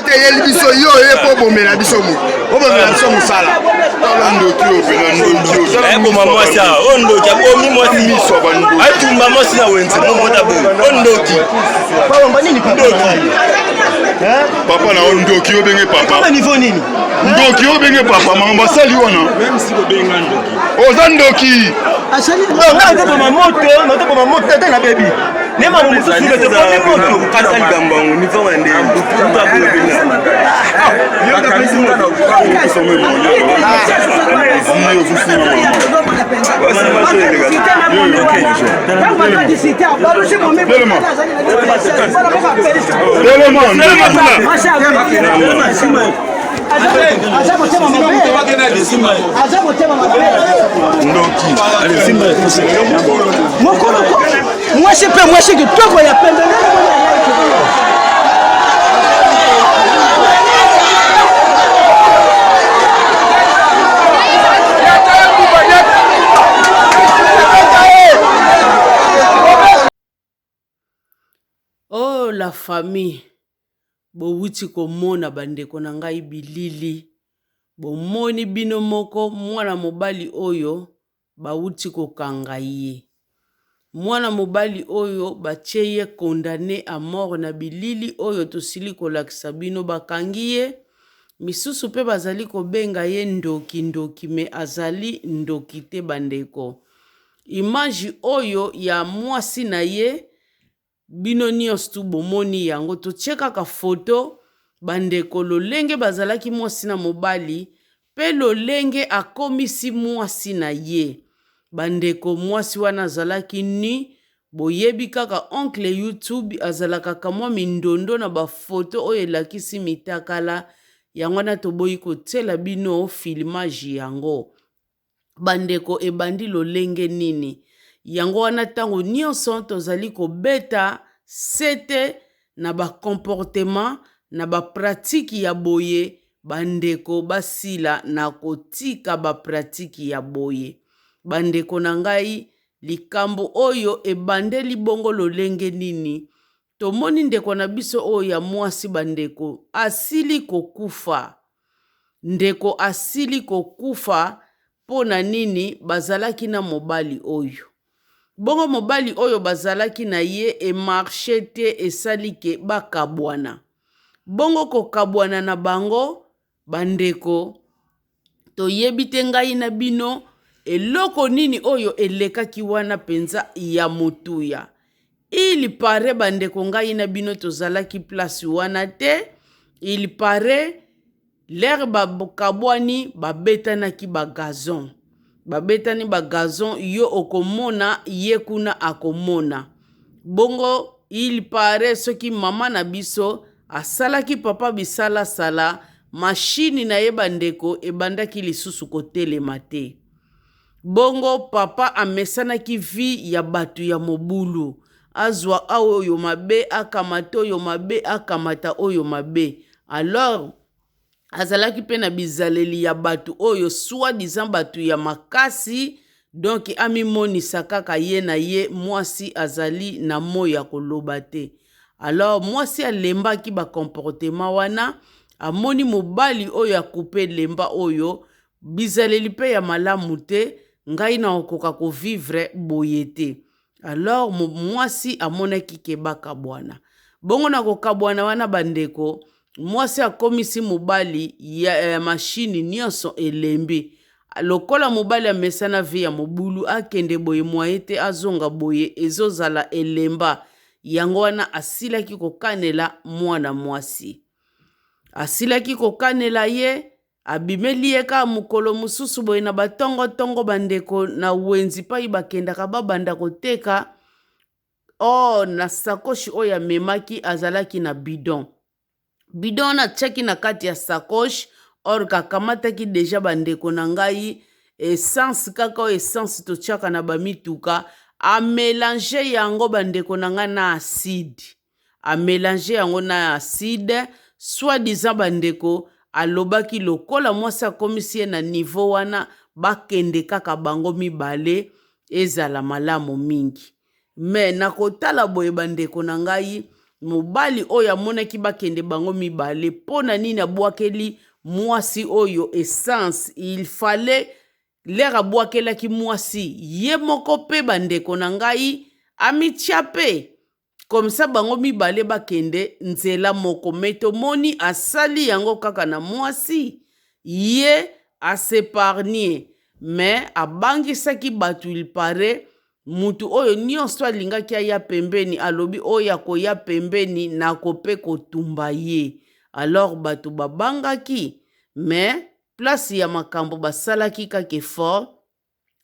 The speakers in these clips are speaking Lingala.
Te eyeli biso yo ye mpo obomela biso moto obomela biso mosala tala ndoki oyo mpena ndoki oyo tala ayeboma mwasi awa oyo ndoki abomi mwasi miso ya bandoki atumba mwasi na wenze momota boye oyo ndoki ndoki papa na yo ndoki obenge papa niveau nini ndoki obenge papa makambo asali wana oza ndoki nga nazoboma moto nazoboma moto ata na bebi ne makambo mosusu me tobomi moto kata likambo yango niveau ya nde mutu akolobela Aza motema mabe, aza motema mabe, ndoki mokolo mwasi mpe mwasi kitoko ya pembe. Oh la famille, bowuti komona bandeko na ngai bilili, bomoni bino moko mwana mobali oyo bawuti kokanga ye. Mwana mobali oyo batie ye condamne à mort na bilili oyo tosili kolakisa bino bakangi ye, misusu pe bazali kobenga ye ndoki ndoki mais azali ndoki te bandeko. Image oyo ya mwasi na ye Bino nionso tout bomoni yango totie kaka photo ba ndeko lolenge bazalaki mwasi na mobali pe lolenge akomisi mwasi na ye ba ndeko mwasi wana azalaki nu boyebi kaka oncle youtube azalaka kamwa mindondo na ba photo oyo elakisi mitakala yango wana toboyi kotiela bino filmage yango. Bandeko ebandi lolenge nini? Yango wana ntango nyonso tozali kobeta sete na ba comportement na ba pratique ya boye, bandeko basila na kotika ba pratique ya boye. Bandeko na ngai, likambo oyo ebandeli bongo lolenge nini? Tomoni ndeko na biso oyo ya mwasi bandeko asili kokufa. Ndeko asili kokufa mpo na nini bazalaki na mobali oyo. Bongo mobali oyo bazalaki na ye e marche te esali ke bakabwana. Bongo kokabwana na bango bandeko toyebi te ngai na bino eloko nini oyo elekaki wana mpenza ya motuya. Il parait bandeko ngai na bino tozalaki place wana te, il parait l'heure bakabwani babetanaki ba gazon babetani ba gazon yo okomona ye kuna akomona bongo il parait soki mama na biso asalaki papa bisalasala mashini na ye bandeko ebandaki lisusu kotelema te. Bongo papa amesanaki vie ya batu ya mobulu azwa oyo mabe akamata oyo mabe akamata oyo mabe alors azalaki pe na bizaleli ya batu oyo soit disant batu ya makasi donc amimonisa kaka ye na ye mwasi azali na mot ya koloba te alors mwasi alembaki ba comportement wana amoni mobali oyo ya coupe lemba oyo Bizaleli mpe ya malamu te, ngai nakokoka ko vivre boye te. Alors mwasi amonaki ke bakabwana. Bongo na kokabwana wana bandeko, mwasi akomisi mobali ya, ya mashini nyonso elembi. Lokola mobali amesana vie ya mobulu, akende boye moyen te, azonga boye ezozala elemba. Yango wana asilaki kokanela mwana mwasi. Asilaki kokanela ye Abimeli ye kaka mokolo mosusu boye na batongo-tongo bandeko na wenzi pai bakendaka babanda koteka or na sakoshi oyo amemaki azalaki na bidon bidon wana atiaki na kati ya sakoshi or kakamataki deja bandeko na ngai essence kaka oyo essence totiaka na bamituka amelange yango bandeko na ngai na acide a melanger yango na acide soit disant ba ndeko alobaki lokola mwasi akomisi ye na niveau wana bakende kaka bango mibale ezala malamu mingi mais na kotala boye ba ndeko na ngai. Mobali oyo amonaki bakende bango mibale, mpo na nini abwakeli mwasi oyo essence? Il fallait lere abwakelaki mwasi ye moko mpe, bandeko na ngai, amitia mpe comme ça bango mibale bakende nzela moko. Me tomoni asali yango kaka na mwasi, ye as'épargner, me abangisaki bato. Il paraît mutu oyo nyonso alingaki aya pembeni, alobi oyo akoya pembeni nako mpe kotumba ye. Alors bato babangaki, me place ya makambo basalaki kaka effort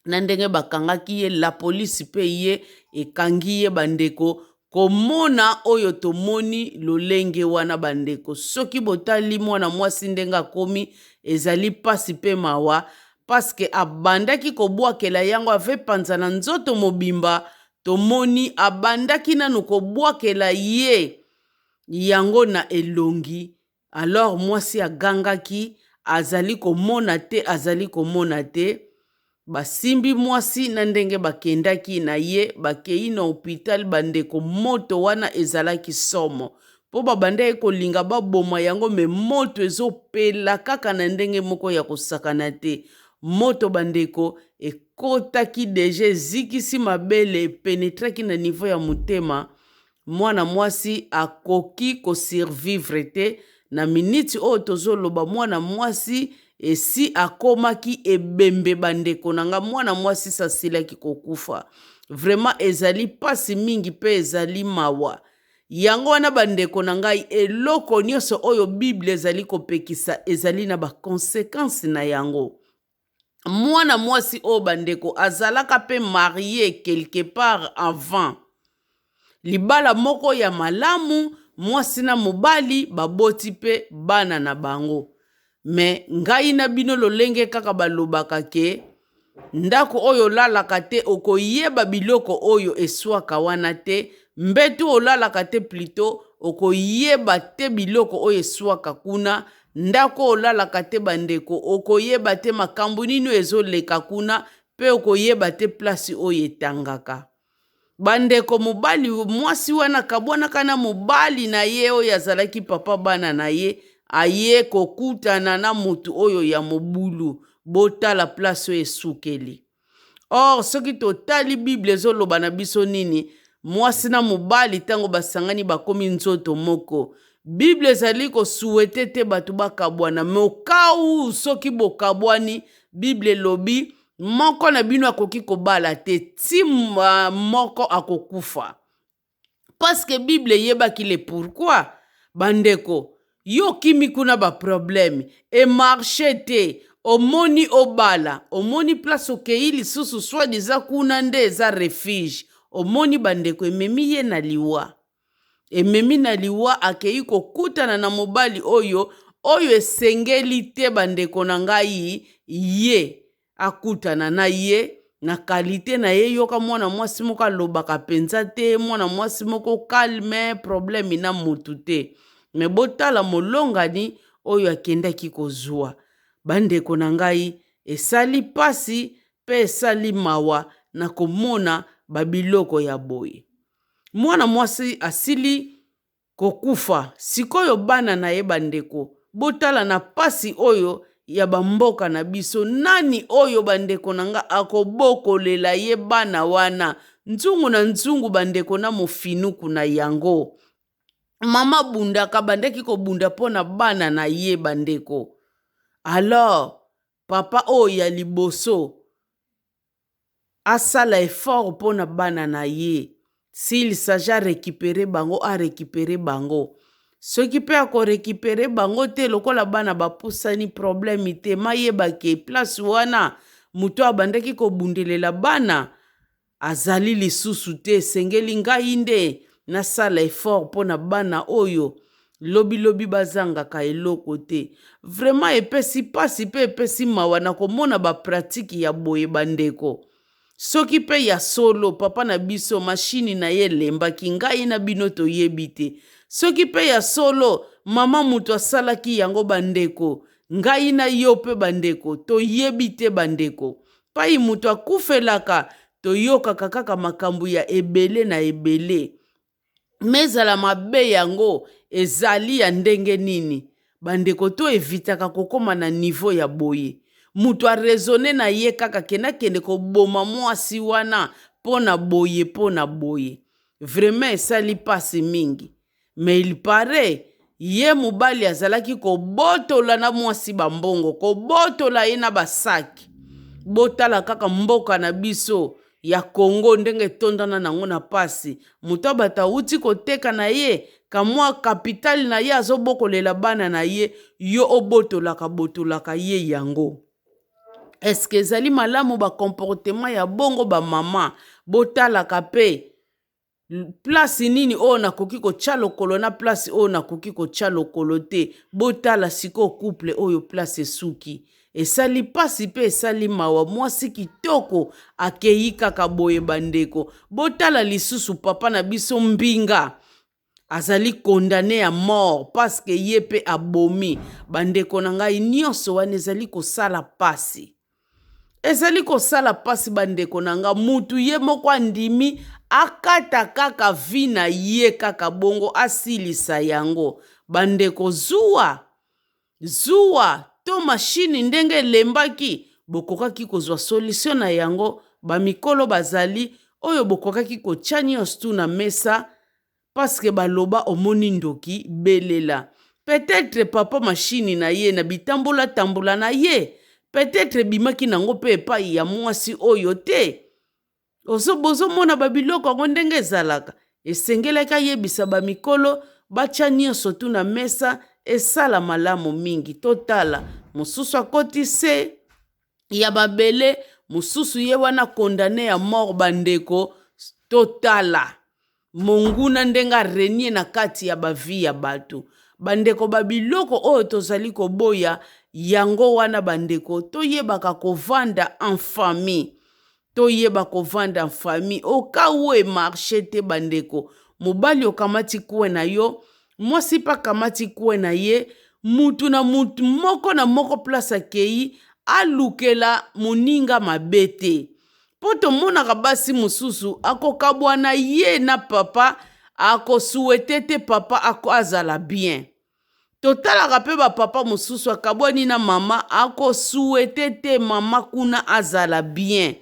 na ndenge bakangaki ye, la polisi mpe ye ekangi ye. Bandeko, komona oyo tomoni lolenge wana, bandeko, soki botali mwana mwasi ndenge akomi, ezali mpasi mpe mawa, paske abandaki kobwakela yango avepanza na nzoto mobimba. Tomoni abandaki nanu kobwakela ye yango na elongi. Alors mwasi agangaki, azali komona te, azali komona te. Basimbi mwasi na ndenge bakendaki na ye, bakei na hôpital. Bandeko, moto wana ezalaki somo, mpo babandaki kolinga baboma yango, me moto ezopela kaka na ndenge moko ya kosakana te. Moto, bandeko, ekotaki déjà, ezikisi mabele, epénétraki na niveau ya motema. Mwana mwasi akoki kosurvivre te. Na miniti oyo tozoloba, mwana mwasi esi akomaki ebembe. Bandeko na nga, mwana mwasi sasilaki kokufa. Vraiment ezali mpasi mingi mpe ezali mawa. Yango wana, bandeko na ngai, eloko nyonso oyo Bible ezali kopekisa ezali na baconséquence na yango. Mwana mwasi oyo, bandeko, azalaka mpe marié quelque part avant, libala moko ya malamu, mwasi na mobali baboti mpe bana na bango. Me ngai na bino, lolenge kaka balobaka ke ndako oyo olalaka te, okoyeba biloko oyo eswaka wana te. Mbetu olalaka te, plutôt okoyeba te biloko oyo eswaka kuna. Ndako olalaka te, bandeko, okoyeba te makambo nini oyo ezoleka kuna, mpe okoyeba te place oyo etangaka. Bandeko, mobali, mwasi wana akabwanaka na mobali na ye oyo azalaki papa bana na ye, aye kokutana na motu oyo ya mobulu. Botala place oyo esukeli. Or soki totali Bible, ezoloba na biso nini? Mwasi na mobali ntango basangani, bakomi nzoto moko. Bible ezali kosouhaiter te bato bakabwana, me okau soki bokabwani, Bible elobi moko na bino akoki kobala te ti moko akokufa, parce que Bible eyebaki le pourquoi. Bandeko, yo okimi kuna, baproblème emarcher te, omoni obala, omoni place okei lisusu, soi-disant kuna nde eza refuge. Omoni, bandeko, ememi ye na liwa, ememi na liwa. Akei kokutana na mobali oyo oyo esengeli te, bandeko na ngai, ye akutana na ye na qualité na ye. Yoka, mwana mwasi moko alobaka mpenza te, mwana mwasi moko calme, problème na motu te. Me botala molongani oyo akendaki kozwa. Bandeko na ngai, esali mpasi mpe esali mawa na komona babiloko ya boye. Mwana mwasi asili kokufa, sikoyo bana na ye, bandeko, botala na pasi oyo ya bamboka na biso. Nani oyo, bandeko na nga, akobokolela ye bana wana nzungu na nzungu, bandeko, na mofinuku na yango? Mama bundaka, bandaki kobunda mpo na bana na ye, bandeko. Alors papa oyo ya liboso asala effort mpo na bana na ye. S'il s'agit arécupérer bango, arécupérer bango. Soki mpe akorécupérer bango te, lokola bana bapusani, problème te. Mayeba ke place wana moto abandaki kobundelela bana azali lisusu te. Esengeli ngai nde nasala effort mpo na bana oyo lobilobi bazangaka eloko te. Vraiment epesi mpasi mpe epesi mawa na komona bapratiques ya boye, bandeko. Soki mpe ya solo papa na biso mashini na ye elembaki, ngai na bino toyebi te. Soki mpe ya solo mama moto asalaki yango, bandeko, ngai na yo mpe, bandeko, toyebi te. Bandeko, pai moto akufelaka, toyokaka kaka makambo ya ebele na ebele. Mais ezala mabe yango ezali ya ndenge nini? Bandeko to evitaka kokoma na niveau ya boye. Mutu a raisonner na ye kaka ke nakende koboma mwasi wana mpo na boye mpo na boye. Vraiment esali pasi mingi. Mais il parait ye mobali azalaki kobotola na mwasi ba mbongo, kobotola ye na ba sac. Botala kaka mboka na biso ya Congo ndenge etondana nango na pasi. Moto ya bato awuti koteka na ye kamwa capital na ye azobokolela bana na ye, yo obotolaka botolaka ye yango. Est-ce que ezali malamu ba comportement ya bongo ba mama? Botalaka pe place nini oyo nakoki kotya lokolo na place oyo nakoki kotya lokolo te. Botala sikoyo couple oyo place esuki. Esali pasi pe esali mawa mwasi kitoko akeyi kaka boye bandeko. Botala lisusu papa na biso mbinga azali condamne ya mort parce que ye pe abomi bandeko na ngai nyonso wana ezali kosala pasi. Ezali kosala pasi bandeko na nga mutu ye moko andimi akata kaka vie na ye kaka bongo asilisa yango bandeko zuwa Zuwa to mashini ndenge elembaki, bokokaki kozwa solution na yango, ba mikolo bazali oyo bokokaki kotia nionso tout na mesa parce que baloba omoni ndoki belela. Peut etre papa mashini na ye na bitambola tambola na ye peut etre ebimaki nango pe epayi ya muasi oyo te. Ozo bozomona ba biloko yango ndenge ezalaka esengelaki ayebisa ba mikolo batya nyonso tu na mesa esala malamu mingi totala mosusu akoti se ya mabele mosusu ye wana kondane ya mort bandeko totala monguna ndenge arenie na kati ya bavi ya bato bandeko ba biloko oyo tozali koboya yango wana bandeko toyebaka kovanda en famille Toyeba kovanda en famille au cas où e marche te bandeko mobali okamati coin na yo mwasi pe akamati coin na ye mutu na mutu moko na moko place akeyi alukela moninga mabe te po tomonaka basi mosusu akokabwana ye na papa ako souhaite te papa ako azala bien Totalaka pe ba papa mosusu akabwani na mama ako souhaite te mama kuna azala bien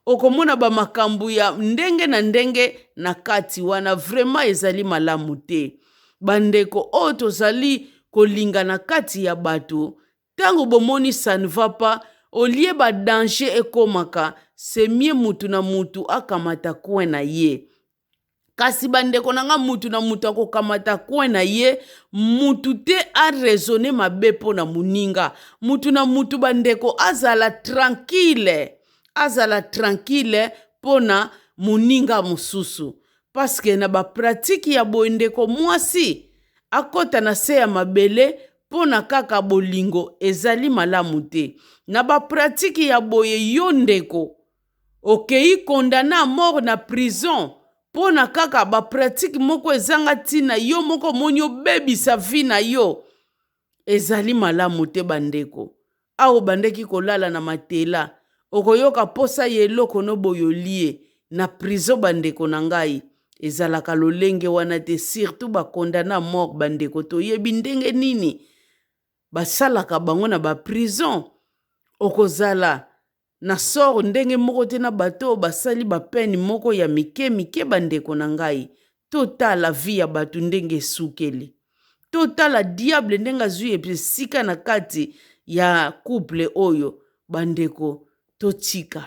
okomona ba makambo ya ndenge na ndenge na kati wana vraiment ezali malamu te bandeko oyo tozali kolinga na kati ya bato ntango bomoni ça ne va pas olie ba danger ekomaka c'est mieux mutu na mutu akamata coin na ye Kasi bandeko na nga mutu na mutu akokamata coin na ye mutu te a raisonner mabe mpo na moninga mutu na mutu bandeko azala tranquille azala tranquille mpo na moninga mosusu paske na bapratike ya boye ndeko mwasi akota na se ya mabele mpo na kaka bolingo ezali malamu te na bapratike ya boye yo ndeko Okeyi condamne à mort na prison pona kaka ba pratique moko ezanga tina yo moko omoni obebisa vie na yo ezali malamu te ba ndeko awa obandaki kolala na matela okoyoka posa ya eloko no boye olie na prison ba ndeko na ngai ezalaka lolenge wana te surtout ba condamne à mort ba ndeko toyebi ndenge nini basalaka bango na ba prison okozala na sort ndenge moko te na bato oyo basali ba peine moko ya mike mike bandeko na ngai totala vie ya bato ndenge esukeli totala diable ndenge azwi esika na kati ya couple oyo bandeko totika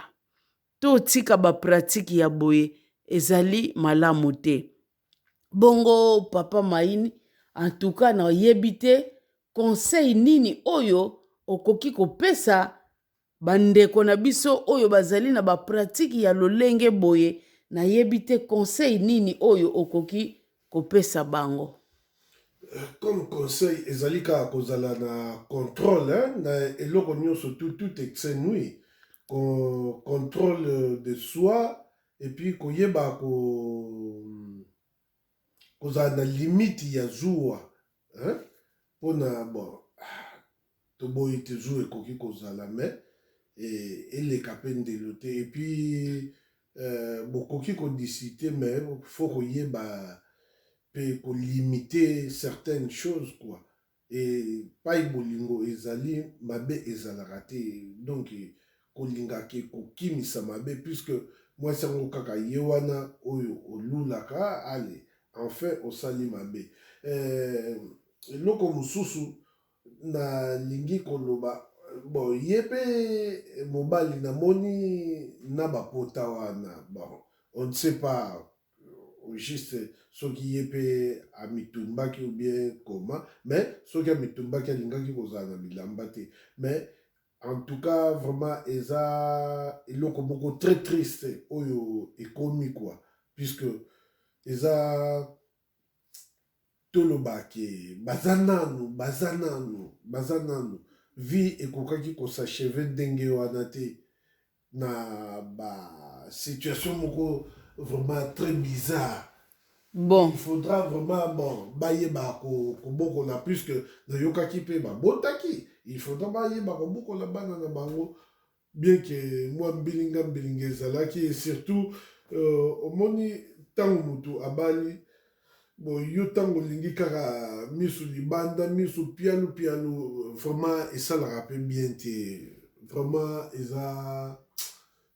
totika ba pratique ya boye ezali malamu te bongo papa maini en tout cas nayebi te conseil nini oyo okoki kopesa Ba ndeko na biso oyo bazali na ba pratique ya lolenge boye nayebi te conseil nini oyo okoki kopesa bango. Comme conseil ezali kaka kozala na controle hein, na eloko nionso tout tout excès nuit controle de soi et puis koyeba ko kozala na limite ya zuwa hein pona bon toboyi te zuwa ekoki kozala mais eleka pe ndelo te et puis bokoki ko discuter mais faut koyeba. mpe ko limiter certaines choses quoi. Epayi bolingo ezali mabe ezalaka te donc kolinga ke kokimisa mabe puisque mwasi yango kaka ye wana oyo olulaka ale enfin osali mabe. Eh, eloko mosusu nalingi koloba bon ye mpe mobali namoni na bapota wana bon on ne sait pas au juste soki ye mpe amitumbaki ou bien comment, mais soki amitumbaki alingaki kozala na bilamba te. Mais en tout cas vraiment eza eloko moko très triste oyo ekomi quoi, puisque eza toloba ke baza nanu baza nanu baza nanu vie ekokaki kosacheve ndenge wana te na ba situation moko vraiment très bizarre. Bon. Il faudra vraiment bon bayeba kobokola puisque nayokaki mpe babotaki, il faudra bayeba kobokola bana na bango bien que mwa mbilinga mbilinga ezalaki et surtout omoni ntango motu abali bon yo ntango olingi kaka misu libanda misu pialu pialu vraiment esalaka mpe bien te, vraiment eza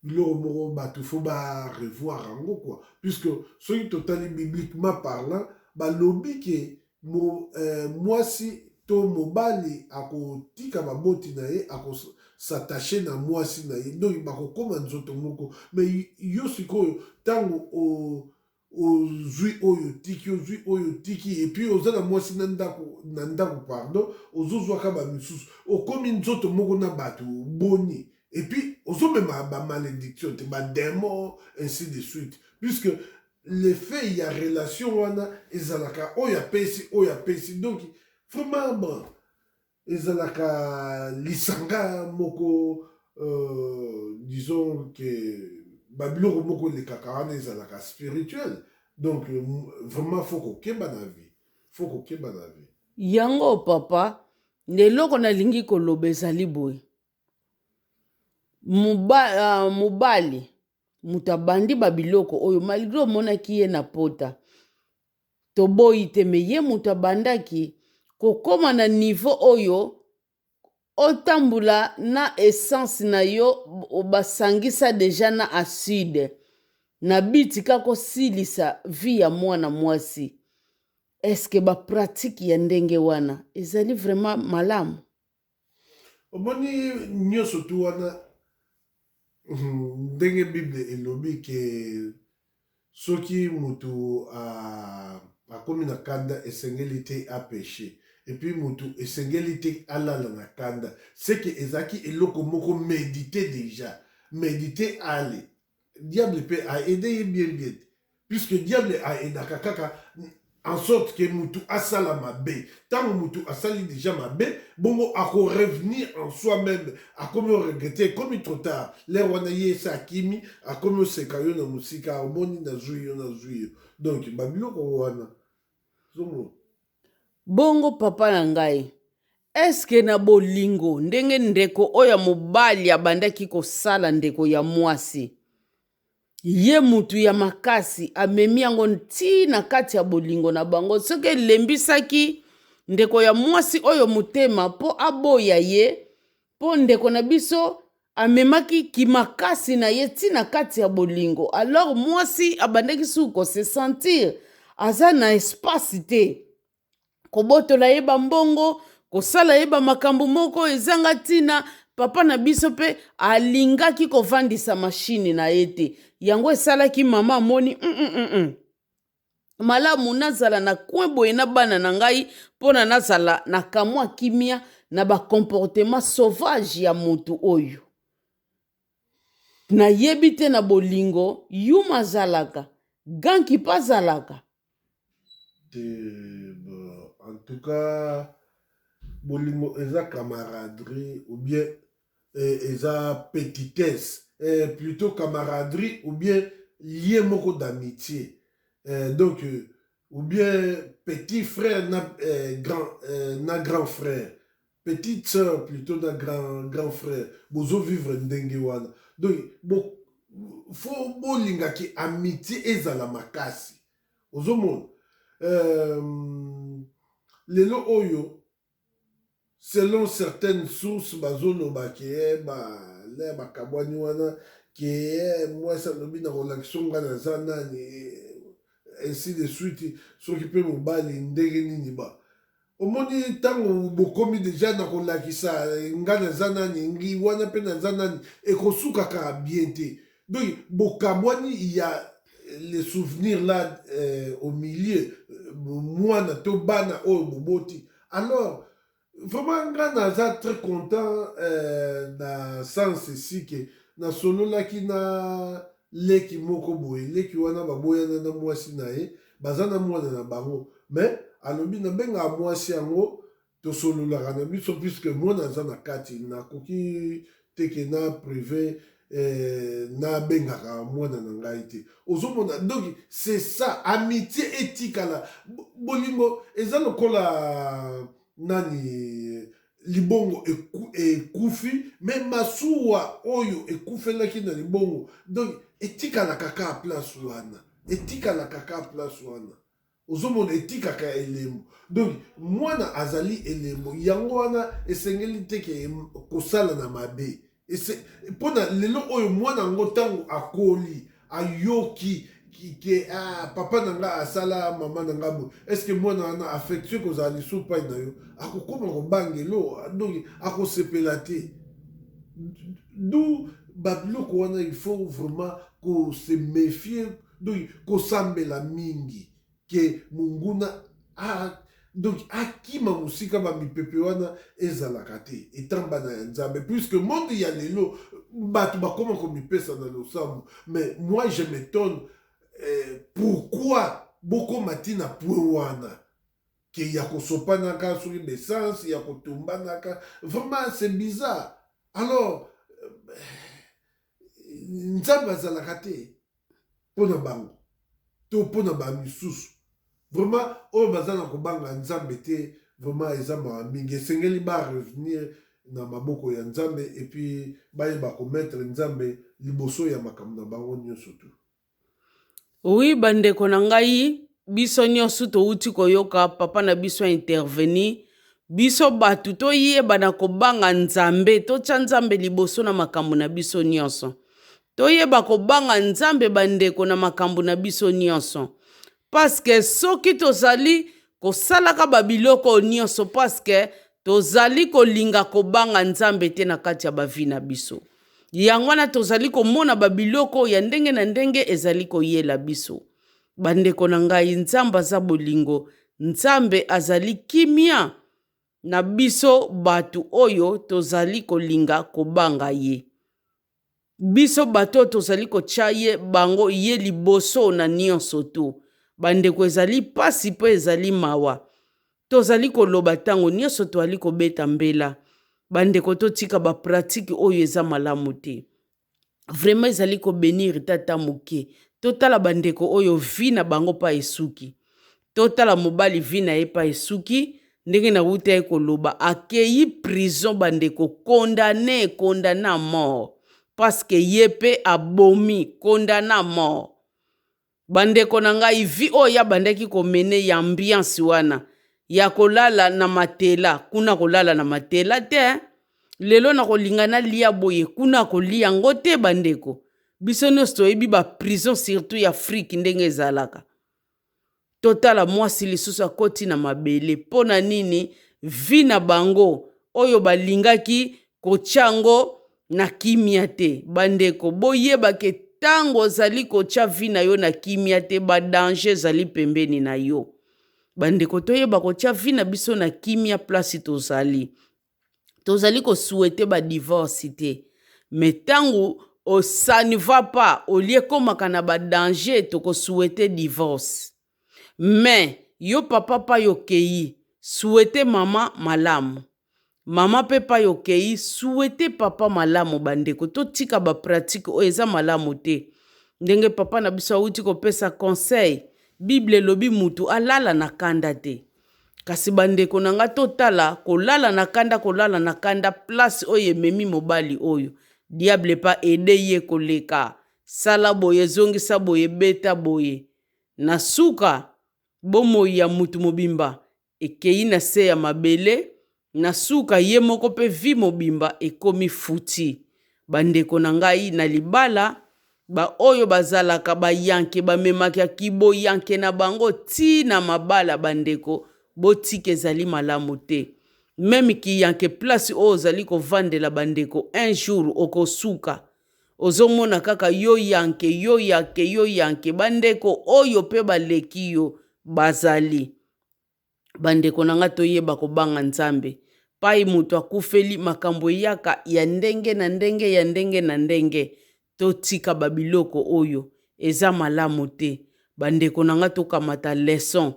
biloko moko bato faut ba revoir yango quoi, puisque soki totali bibliquement parlant balobi ke mwasi to mobali akotika baboti na ye, akos'attacher na mwasi na ye, donc bakokóma nzoto moko. Mais yo sikoyo ntango ozwi oyo tiki, ozwi oyo tiki, et puis oza na mwasi na ndako, na ndako pardon, ozozwaka bamisusu, okomi nzoto moko na bato boni, et puis ozomema bamalédiction te, badémon, ainsi de suite, puisque l'effet ya relation wana ezalaka oyo apesi, oyo apesi. Donc vraiment bon ezalaka lisanga moko, disons ke babiloko moko elekaka wana ezalaka spirituel. Donc vraiment faut kokeba na vie, faut kokeba na vie. Yango papa, eloko nalingi koloba ezali boye. Mobali moto abandi babiloko oyo, malgré omonaki ye na pota, toboyi te, mais ye moto abandaki kokóma na niveau oyo otambola na essence na yo basangisa déjà na acide na bitika kosilisa vie ya mwana mwasi. Est-ce bapratique ya ndenge wana ezali vraiment malamu? Omoni nyonso tu wana, ndenge Bible elobi ke soki motu akomi na kanda, esengeli te apécher, et puis motu esengeli te alala na kanda, seke ezalaki eloko moko médité, déjà médité. Ale diable mpe aaider ye bien bien te, puisque diable aaidaka kaka en sorte ke mutu asala mabe. Ntango mutu asali déjà mabe, bongo akorevenir en soi-même, akomi oregretter, ekomi trop tard. L'heure wana ye esi akimi, akomi oseka yo na mosika: omoni, nazwi yo, nazwi yo. Donc babiloko wana zomona. Bongo papa na ngai, eske na bolingo ndenge ndeko oyo ya mobali abandaki kosala ndeko ya mwasi, ye mutu ya makasi amemi yango ntina na kati ya bolingo na bango, soki elembisaki ndeko ya mwasi oyo motema mpo aboya ye, mpo ndeko na biso amemaki kimakasi na ye ntina kati ya bolingo, alors mwasi abandaki suku kose sentir aza na espace te, kobotola ye bambongo, kosala ye bamakambo moko ezanga ntina. Papa na biso mpe alingaki kovandisa mashine na ye te. Yango esalaki mama amoni malamu nazala na coin boye na bana na ngai mpona nazala na kamwa kimia na bacomportement sauvage ya motu oyo nayebi te. Na bolingo yuma azalaka, ganki mpe azalaka. Te, bon, en tout cas bolingo eza camaraderie ou bien eza petitesse, plutôt camaraderie ou bien lien moko d'amitié, donc ou bien petit frère na grand, na grand frère, petite sœur plutôt na grand frère, bozovivre ndenge wana. Donc bo, faut bolingaki amitié ezala makasi, ozomona. Euh, lelo oyo selon certaines sources bazoloba ke eh, ba le bakabwani wana ke eh, mwasi alobi na kolakisa nga naza nani eh, ainsi de suite soki mpe mobali ndenge nini ba omoni ntango bokomi deja na kolakisa nga naza nani ngi wana mpe naza nani ekosuka kaka bien te donc bokabwani ya les souvenirs là au milieu mwana to bana oyo boboti. Alors vraiment nga naza très content na sens esi ke nasololaki na leki moko boye. Leki wana baboyana na mwasi na ye, baza na mwana na bango, mais alobi nabengaka mwasi yango, tosololaka na biso, puisque mwana aza na kati, nakoki te ke na privé nabengaka mwana na ngai te. Ozomona, donc c'est ça, amitié etikala, bolingo eza lokola nani, libongo ekufi, mais masuwa oyo ekufelaki na libongo, donc etikalaka kaka place wana, etikalaka kaka place wana. Ozomona, etikaka elembo. Donc mwana azali elembo, yango wana esengeli te ke kosala na mabe mpona lelo oyo mwana yango ntango akoli ayoki ke ah, papa na nga asala mama na nga boye. Est ce que mwana wana affection kozala lisusu pai na yo? Akokóma kobangelo, donc akosepela te. D'où babiloko wana, il faut vraiment kose méfier, donc kosambela mingi ke monguna donc akima mosika, bamipepe wana ezalaka te etambana ya Nzambe, puisque monde ya lelo bato bakóma komipesa na losambo. Mais moi je m'étonne pourquoi bokóma ntina point wana ke ya kosopanaka soki baessence ya kotumbanaka. Vraiment c'est bizarre. Alors Nzambe azalaka te mpo na bango to mpo na bamisusu vraiment oyo baza na kobanga Nzambe te? Vraiment eza mawa mingi. Esengeli barevenir na maboko ya Nzambe et puis bayeba komettre Nzambe liboso ya makambo na bango nyonso tu. Oui, bandeko na ngai, biso nyonso touti koyoka papa na biso intervenir. Biso bato toyeba na kobanga Nzambe, totya Nzambe liboso na makambo na biso nyonso. Toyeba kobanga Nzambe, bandeko, na makambo na biso nyonso, parce que soki tozali kosalaka babiloko nyonso, parce que tozali kolinga kobanga Nzambe te na kati ya bavie na biso, yango wana tozali komona babiloko ya ndenge na ndenge ezali koyela biso. Bandeko na ngai, Nzambe aza bolingo, Nzambe azali kimia na biso bato oyo tozali kolinga kobanga ye, biso bato oyo tozali kotya ye bango ye liboso na nyonso tu. Bandeko, ezali mpasi mpo ezali mawa. Tozali koloba ntango nyonso, toali kobeta mbela. Bandeko, totika bapratiques oyo eza malamu te. Vraiment ezali kobénir tata moke. Totala bandeko oyo, vie na bango mpa esuki. Totala mobali, vie na ye mpa esuki ndenge nauta ye koloba, akei prison, bandeko, condamné, condamné à mort, parce que ye mpe abomi, condamné à mort. Bandeko na ngai, vie oyo ya bandaki komene ya ambiance wana ya kolala na matelas kuna, kolala na matelas te. Lelo na kolinga nalia boye kuna, kolia yango te. Bandeko, biso nyonso toyebi baprison, surtout ya Afrique, ndenge ezalaka. Totala mwasi lisusu akoti na mabele. Mpo na nini? Vie na bango oyo balingaki kotya yango na kimia te. Bandeko, boyebake ntango ozali kotya vie na yo na kimia te, badanger ezali pembeni na yo. Bandeko, toyeba kotya vie na biso na kimia place tozali. Tozali kosouhaiter badivorce te, mais ntango ça ne va pas, olie ekomaka na badanger, tokosouhaiter divorce. Mais yo papa pai okei, souhaite mama malamu, mama mpe pai okei, souhaite papa malamu. Bandeko, totika bapratiques oyo eza malamu te. Ndenge papa na biso awuti kopesa conseil, Bible elobi mutu alala na kanda te. Kasi bandeko na nga, totala kolala na kanda, kolala na kanda, place oyo ememi mobali oyo, diable epa aide ye koleka. Sala boye, ezongisa boye, beta boye, na suka. Bomoi ya mutu mobimba ekeyi na se ya mabele, na suka ye moko pe vie mobimba ekomi foutu. Ba ndeko na ngai na libala ba oyo bazalaka ba yanke bamemaka kibo yanke na bango ti na mabala ba ndeko botika ezali malamu te. Meme kiyanke place oyo ozali kovandela ba ndeko un jour okosuka. Ozomona kaka yo yanke yo yanke yo yanke ba ndeko oyo pe baleki yo bazali. Bandeko na nga toyeba kobanga Nzambe. Pai moto akufeli makambo eyaka ya ndenge na ndenge ya ndenge na ndenge. Totika ba biloko oyo eza malamu te. Bandeko na nga tokamata leçon.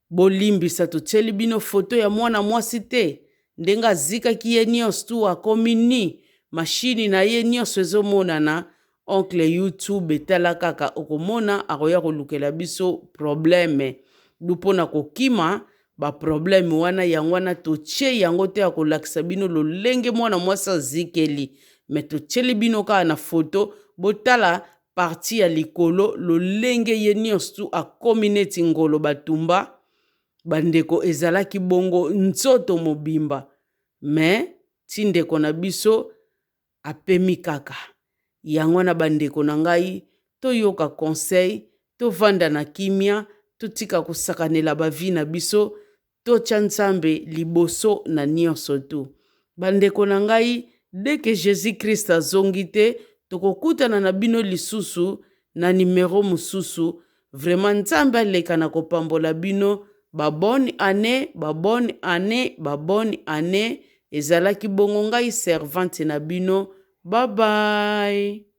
Bolimbisa totieli bino foto ya mwana mwasi te ndenge azikaki ye nionso tu akomi ni machine na ye nionso ezomonana oncle youtube tala kaka okomona akoya kolukela biso probleme du mpo na kokima ba probleme wana yango wana totie yango te ya kolakisa bino lolenge mwana mwasi azikeli me totieli bino kaka na foto botala partie ya likolo lolenge ye nionso tu akomi neti ngolo batumba bandeko ezalaki bongo nzoto mobimba me ti ndeko na biso apemi kaka yango wana bandeko na ngai toyoka conseil tovanda na kimia totika kosakanela ba vie na biso Totya Nzambe liboso na nionso tout. Ba ndeko na ngai, dès que Jesus Christ azongi te, tokokutana na bino lisusu na numero mosusu. Vraiment Nzambe aleka na kopambola bino. Ba bonne annee, ba bonne annee, ba bonne annee. Ezalaki bongo ngai servante na bino. Bye bye.